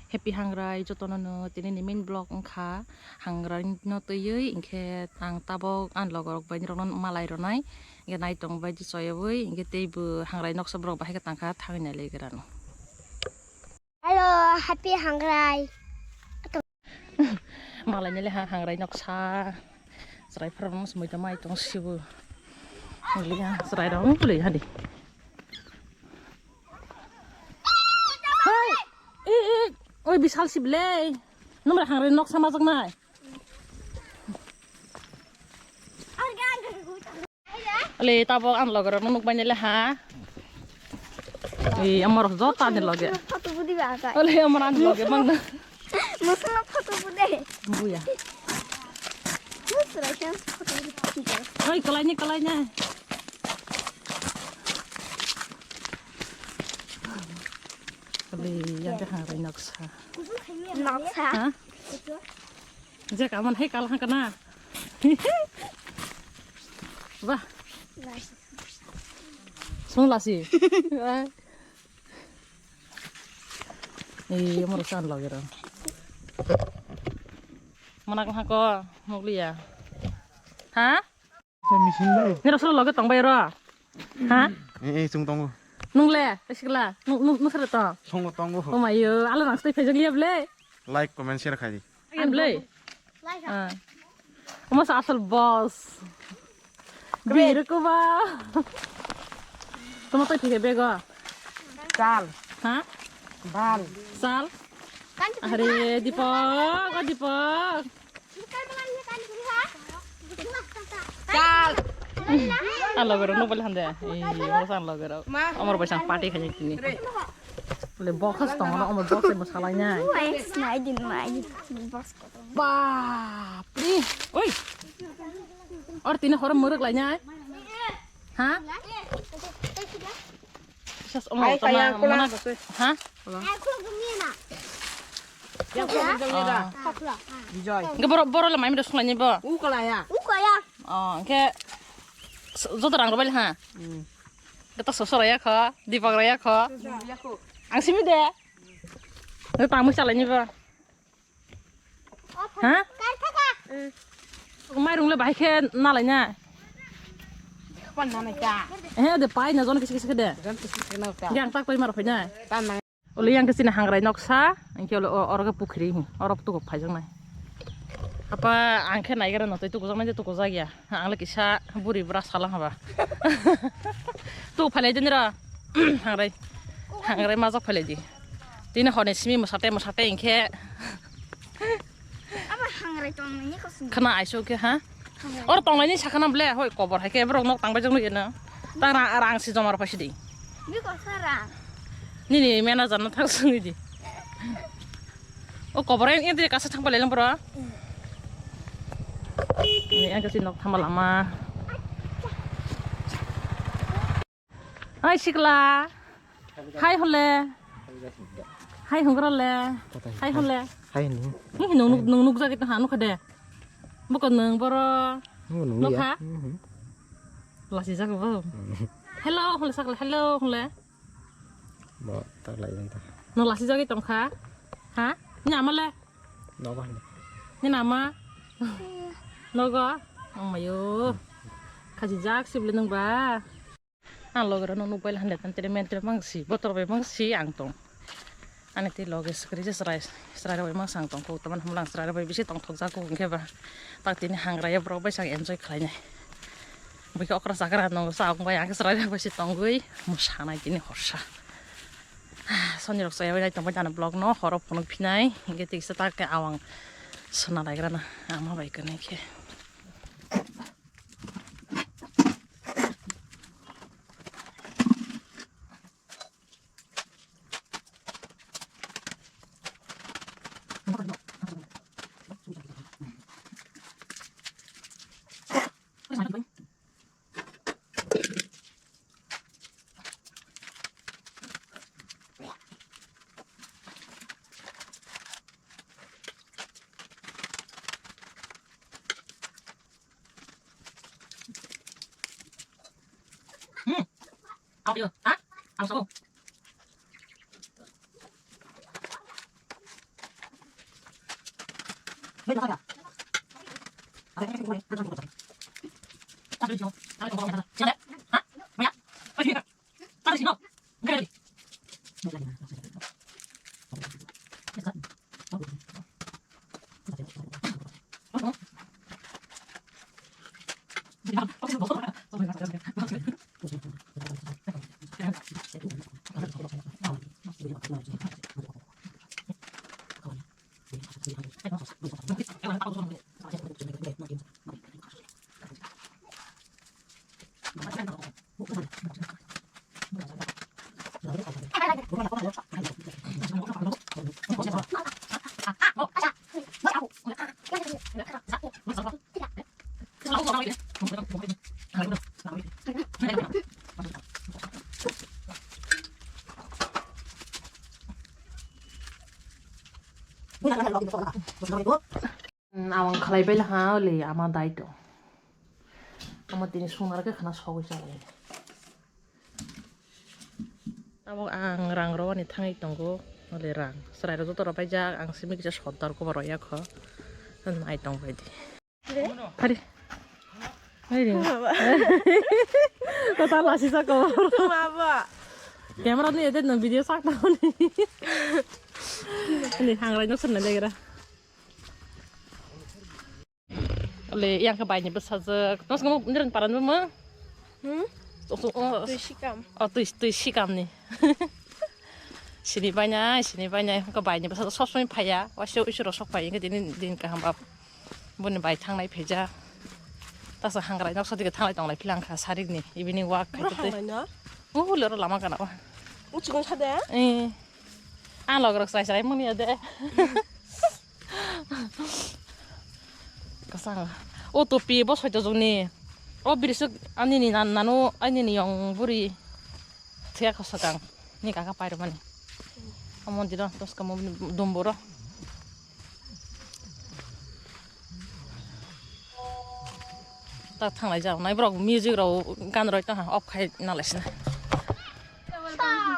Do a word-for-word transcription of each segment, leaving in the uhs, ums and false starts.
Happy Hangrai jotono no tini ni main vlog wngkha Hangrai no twiwi, hinkhe ang tabok ani logo rok bai norok no malai rwnai, hinkhe naitong bai di choyawi, hinkhe teibo Hangrai noksa borok bahai khe tangkha thangwi nai lai gra no. Hello, Happy Hangrai. Malai nai le ha Hangrai noksa. Chwrai phara rok no sumui tong mai tong sibo. Mulia chwrai rok mulia hadi. Hai. I, i. Oi, bisal sible. Nomor Hangrai noksa majak nai. Ale tabok ang loge rok nuk bai nai le ha. Ei, amor joto ani loge. Photo budi ba ka. Ale amor ani loge bang na. Musuk photo budi. Buya. Musuk ra kan photo budi. Oi, kalai ni, kalai ni. Ale yang ke Hangrai noksa. Noksa. Ha? Je kaman hai kal hang kana. Wah. Sung lasi. Wah. Ei, amor san lagi ro. Mana kal hang ko muglia. Ha? Nirok solo loge tong bai ro. Ha? Eh, eh, chung tongo. Nung le, sikla. Nung, nung, nung sere to. Songo tongo. Oh my yo, alo nang stay phejak liya ble. Like, comment, share khai di. Liya ble. Ah. Omo sa asal boss. Biru ko ba. Toma to thike bego. Sal. Ha? Bal. Sal. Are Dipok, oh Dipok. Chal. Ang loge rok nuk bai hande. Ei, mo san loge rok. Amor bai sang party khaijak tini. Le box has tong, amor box se mo salai nai. Mai, mai din mai. Box ko. Bap ri. Oi. Or tini horo muruk lai nai. Ha? Sas omo. Ai, tama kaya, kula, mana? Bosoi. Ha? Ai, kula gumia na. Ya, kula gumia na. Ah. Kula. Bijoi. Enggak, boro, boro lemai mi dos kulanya, bo. U kala ya. U kaya. Oh, enggak. Joto rang robel ha. Hmm. Kita sosor ya kho, Dipok raya kho. Sosor ya kho. Ang simi de. Enggak tamu salanya, bo. Ha? Mairung le bahai khe nalai na. Pan nanai ta. Eh, de pai na jon kisi kisi de. Jon kisi kisi na ta. Yang tak pai mar phai na. Tan nang. Ole yang kisi na Hangrai noksa, engke ole o-, oro ke pukhri, oro tuku phai jang nai. Apa ang khe nai gara no tei tuku jang nai de tuku jagya. Ang le kisa buri bra sala haba. Tu phalai din ra. Hangrai. Hangrai majak phalai di. Tini hone simi masate masate ingkhe. Aba hangrai tong nini kosong. Khana aiso ke ha? Hangrai. Or tong nini sakana ble hoi kobor hai ke borok nok tang bai jong nugino. Ta ra-, rang si jomar pasi di. Bi kosa rang. Nini manager no thang sung di. O kobor en, en de kasa thang pale lang bro. Ni ang kasi nok thama lama. Hai sikla. Hai hole. Hai hungra le. Hai hole. Hai ni. Ni nung nuk, nung nuk jagi ta hanu khade. Bukan nung boro. Nung nuk ya. Nukha. Mhm. Lasi jago bo. Mhm. Hello hole sakla, hello hole. Bo tak lai ta. Nung lasi jagi tongkha. Ha? Ni amale. Nogo hande. Ni nama? Nogo? Amayo. Kaji jak sibli nung ba. Ang loge rok no nuk bai hande tan tere mentre mang si, botor bai mang si ang tong. Ani tei loge swkri se chwrai, chwrai rok bai mang sang tong kok, tamani hwnba ang chwrai rok bai bisi tongthok jago hwnkhe ba. Tak tini hangrai borok bai sang enjoy khlai nai. Bwkhe okra chakra no sa bai ang chwrai rok bai se tongwi mwsanai tini horsa. Soni rok chaya bai tongbai tani vlog no horo phunuk phinai hwnkhe tei kisa tak khe awang sona lai gra na ama bai kwnwi khe. Hmm. Audio, ha? Ang sabo. Awang khlai bai laha le ama dai to. Ama tini sungnar khe khana sogwi chalai. Abo ang rang rwani thangwi tongo, ole rang. Chwrairok joto rw paijak, ang simi kisa sodar kobo rw ya kho. Nai tong bai di. Phari. Hai ring. Kota lasi sa ko. Mabo. Camera ni edit no video sak ta ni. Ni hangrai no sernai legra. Ole, yang khe bai ni bwsajwk. Nos kamo niran paran bwma? Hmm? Twi sikam. Oh, twi, twi sikam ni. Sini bainai, sini bainai. Khe bai ni bwsajwk sob somoi phaiya. Waisa isuro sok phai. Khe dini din kaham bab. Boni bai thangnai phaijak. Tasa hangrai noksa dige thanglai tonglai philang kha sarik ni. Evening walk khai tei. Hangrai na? Oh, lero lama kana wa. Uchikon sa de? Eh. Ang log rok sai sai muni de. Kasang. O topi bo soito jongni. O birisuk ani ni nan nanu ani ni yong buri. Thia khosakang. Ni kaka pairok mani. O mondir o toska mo dumboro. Tak thanglai jak nai borok music rok gan roi tong ha off khai nalai sina.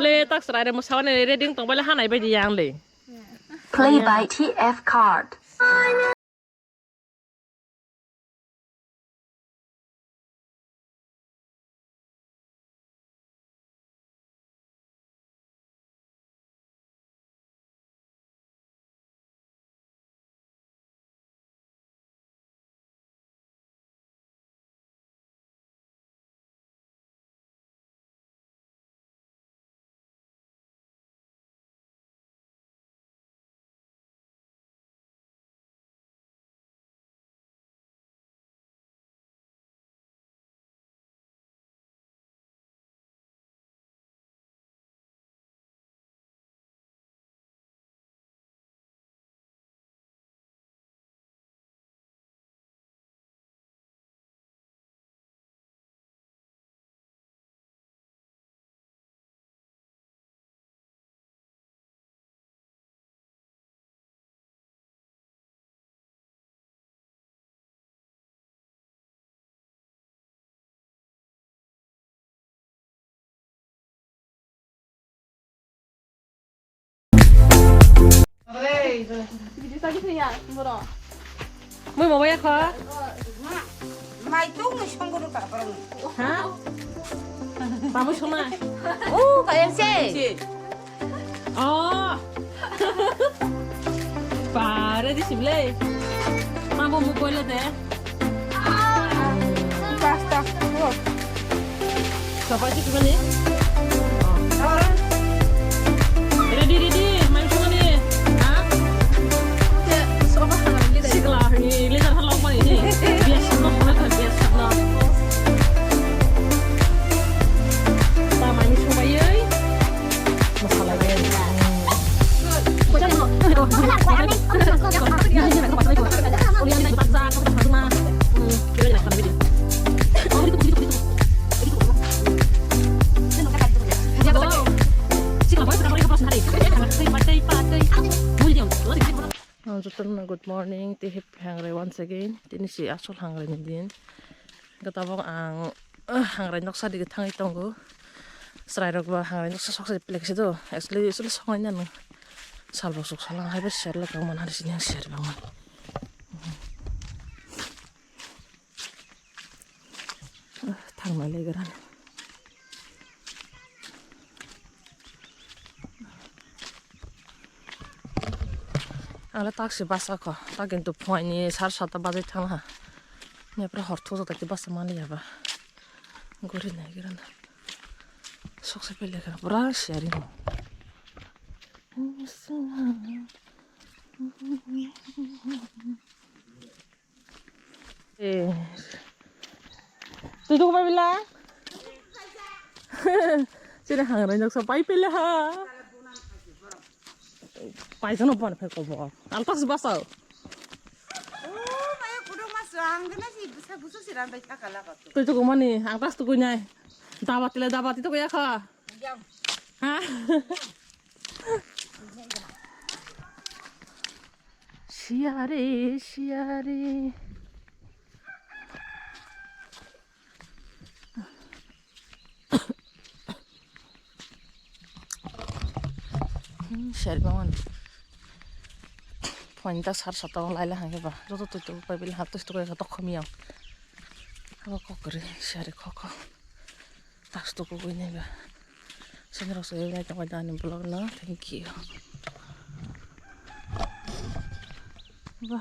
Le tak sra re mo sawan re reading tong bale hanai bai di yang le. Play by T F card. Mui mobile kho. Mai tung ni songkuru ka parang. Ha? Babu sona. Oh, kayang se. Oh. Pare di sible. Mambo mo boila de. Basta. Sapai tu kemana? Ready, ready. Main kemana? Ha? Sikla ni leader halong pai ni. Biasa no, biasa no. Ba main subai. Jotono good morning, tei hep hangrai once again. Tini si asol hangrai ni din. Hwnkhe tabuk ang, ah, hangrai noksa dige thangwi tongo. Chwrairok ba hangrai noksa soksa belai kisa do. Actually, actually, songnai nang. Sal bo chuk sala hai bai ser le kang man hari sini ser bang man. Maligra. Ang le taksi basa kho, ta kintu phuaini sar sata bajai thangla ha. Nepra hor thujak ta basa maliya ba. Gori nai gira na. Soksa pele kha, pura sharing. Eh. Tui tuku pai bila? Sini hangra noksa pai pele ha. Pai jano ban phai kobo. Altas basao. Oh, maya kudo mas ang gana si busa busa si ran bai thaka la katu. Tui tuku mani, ang tas tuku nai. Daba tile daba ti tuku ya kha. Ha? Siyari, siyari. Hmm, siyari bangan. Phone ta sar sata laila hangke ba. Joto tui tu pai bil hap tu tu ka tok khomi yang. Abo kokri siyari koko. Tas tuku gwi nai ba. Sini rok soi nai tongwi da ani vlog no. Thank you. Ba.